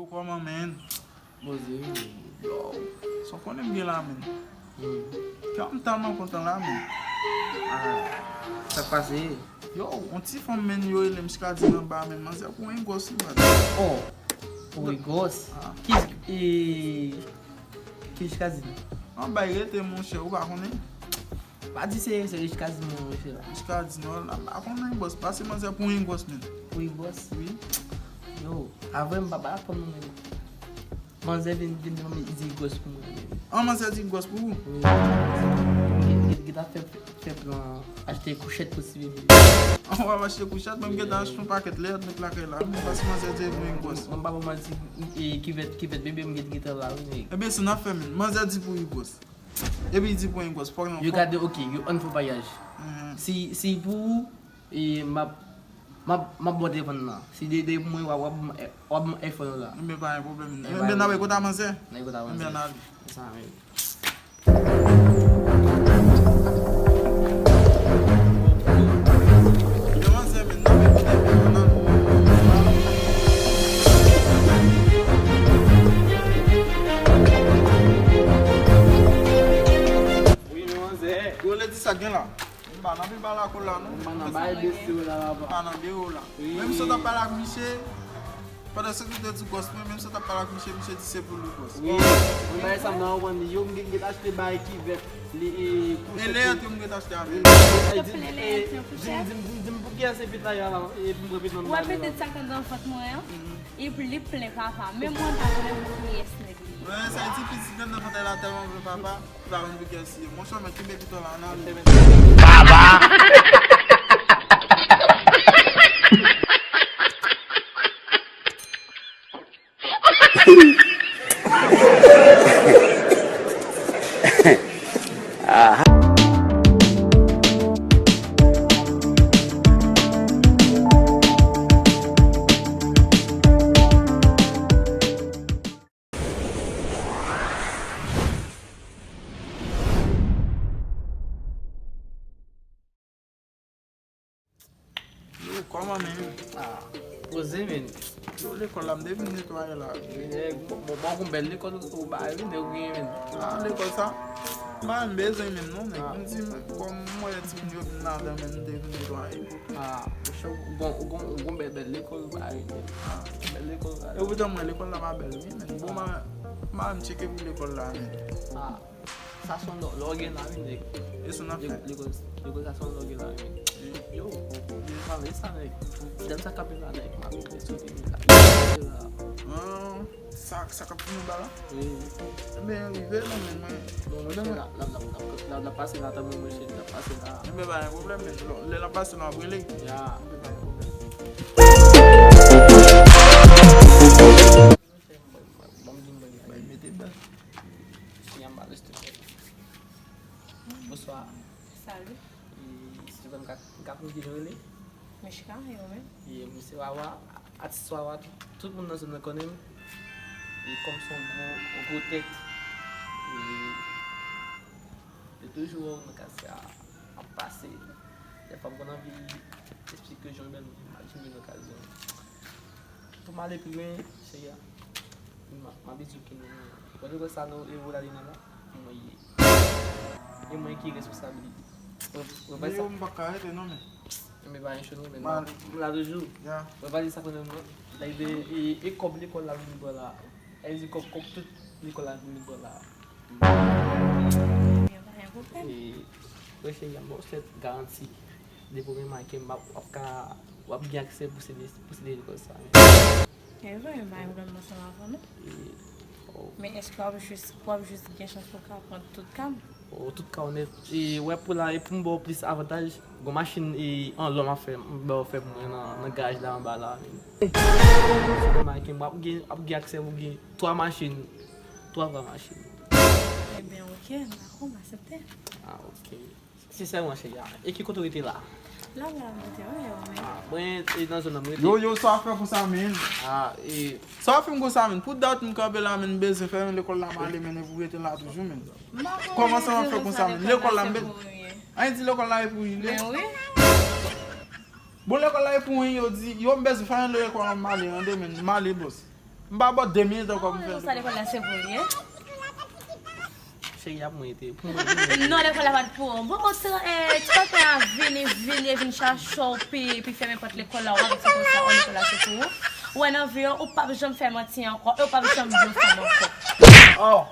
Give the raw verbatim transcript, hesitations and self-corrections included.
Kòman, men? Poze wi. Yo, sa w konnen m gen la, men. Hmm. Kè m tèlman kontan la, men. Ah, sa k pase? Yo, yon ti fanm, men, yo rele m Chikadin anba, men. Manzè pou yon gwòs li, bad. Oh, pou yon gwòs? Ah. Ki, e, ki Chikadin? An bay rete, monchè, ou pa konnen? Pa di se, se Rich Kazino, monchè. Rich Kazino, la, la, pa konn yon bòs. Pase manzè pou yon bòs, men. Pou yon bòs? Wi. Yo, avè m pa, pa aprann nou, men. Manzè vin, vin di mwen, li di gwòs pou mwen, men. An, manzè di gwòs pou ou? Wi. Gen, gen, gen ta fè, fè plan, achte kouchèt pou ti bebe. An, w ap achte kouchèt, men m gen ta achte yon pakèt lèt, met lakay la. Men pase manzè di pou yon bòs. Mwen pa pou manti, e, kivèt, kivèt bebe, m gen, gen tan la, wi, men. Ebyen, se n ap fè, men. Manzè di pou yon bòs. Epi li di pou yon gwòs, fòk nan. Yo gade, ok, yo ann fè paryaj. Mhm. Si, si pou ou, e, m ap, m ap, m ap ba w telefòn nan. Si de, de pou mwen, w ap, w ap, w ap ban m iPhone ou la. Enben, pa gen pwoblèm. Enben, n ap kote manzè. N ap kote manzè. Enben, n ale. Sa menm. Yo, manzè, men, n ap kote, men, nan. Wi, men manzè. Yo, lè di sa gen la. M pa nan pi ba lakòl la, non. M pa nan bay bese w la, papa. M pa nan bere w la. Wi. Menm si w t ap pale ak misye, pandan se ou te di gwòs mwen, menm si w t ap pale ak misye, misye di se pou li gwòs. Wi. Mwen bay sa m nan konprann li. Yo, m gen, gen achte bay kivèt. Li, e, kouchèt. E lè tou m gen achte avè l. Li di, e, di m, di m, di m, di m, pou kiyès se pit la, e pou m pran pit nan. Ou wè pitit sa k anndan vant mwen an? Mhm. Li plen, papa. Menm mwen pa konnen pou kiyès nèg li ye. Wè, sa di pitit anndan vant la tèlman plen, papa. Sa vin pi kè si. Monchè, men kenbe pito la, n ale. Baba! Aha. Yo, kòman, men? Ah, poze, men. Yo, lekòl la, m te vin netwaye la. Wi, nèg, bon, bon, bon, gon bèl lekòl ou bay, wi, nèg, ou gen, men. Ah, lekòl sa? M pa menm bezwen menm, non, nèg. Ah. M di, kòm m wè timoun yo vin ladan, men m te vin netwaye. Ah, monchè, ou gon, ou gon, ou gon bèl, bèl lekòl ou bay, men. Ah. Bèl lekòl ou bay. E poutan mwen, lekòl la pa bèl, wi, men. Bon, m a, m a menm tcheke pou lekòl la, men. Ah, sa se yon lò, lò gen la, wi, nèg. E sa n ap fè? Lekòl, lekòl sa se yon lò gen la, wi. Yo, yo pale sa, nèg. Dam sa k ap vin la, nèg. M ap vin soti, nèg. Ah. Sa, sa k ap fini ba la? Wi. Enben, rive non, men mwen. Bon, mwen chè, l ap, l ap, l ap, l ap, l ap, l ap pase la, tanpri, mwen chè, l ap pase la. Enben, pa gen pwoblèm, men lè l ap pase, nou ap rele. Ya. Enben, pa gen pwoblèm. Bon, bon, bon, bon. Bay mete bèl. Si y a mal, s'il te plaît. Bonsoir. Salut. E, si w ka, ka pou ki rele? Mishka, e ou menm? E, mwen se Wawa, atis Wawa, tout, tout moun nan zòn nan konnen m. E kòm se yon gwo, yon gwo tèt, e, yo toujou wè w nan katye a, ap pase. Dèfwa m konn anvi eksplike w jan w wè m, m ap jwenn yon okazyon. Pou m ale pi lwen, cheri a, m, m ap di w ke non, non. Wè lekòl sa non, e ou la li nan la, mwen ye. E mwen ki responsab li. Wè, wè, wè sa. Yo, m pa ka rete non, men. Men pa gen cho non, men m la toujou. Ya. Mwen pa di sa konnen mwen. Like, e, e kòb lekòl la vin pran la. E di kòb, kòb tout lekòl la vin pran la. Gen pa gen pwoblèm. E, wè cheri a, m ba w sèt garanti. Depi w renmen ke m ap, w ap ka, w ap gen aksè posede, posede lekòl sa. E vre, m pa gen pwoblèm ansanm avè w non. E, oh. Men èske w ap jis, w ap jis gen chans pou w ka pran tout kab? Oh, tout ka onèt. E, wè pou la, e pou m ba w plis avantaj, gon machin, e, an lò m ap fè, m ba w fè pou mwen nan, nan garaj la anba la, men. Si w renmen ke m ap gen, ap gen aksè pou gen twa machin, twa vrè machin. Ebyen, ok, dakò, m aksepte. Ah, ok. Sensèman, cheri a. E ki kote w rete la? La, la, m rete, wi, ou menm? Ah, mwen, e nan zòn nan, mwen rete. Yo, yo, sa w ap fè konsa, men? Ah, e. Sa w ap fè m konsa, men? Pou dat m kanpe la, men, m bezwen fèmen lekòl la, m ale, men, e pou w rete la toujou, men. Kòman sa w ap fè konsa, men? Lekòl la, m bezwen. An di lekòl la e pou li, men wi. Bon, lekòl la e pou li, yo di, yo m bezwen fèmen lekòl la, m ale, tande, men, m ale, bòs. M pa ba w de minit ankò pou m fè Sa lekòl la se pou li, hein? Cheri, ap mwen ete. Pou mwen, pou mwen. Non, lekòl la pa t pou ou. Bon, o tra, eh, ti papa a vini, vini, vin chache w, pi, pi fèmen pòt lekòl la, w ap di konsa, o lekòl la se pou ou. Ou wè nan vi w, ou p ap janm fè manti ankò, e ou p ap janm di yon fanm ankò. Oh!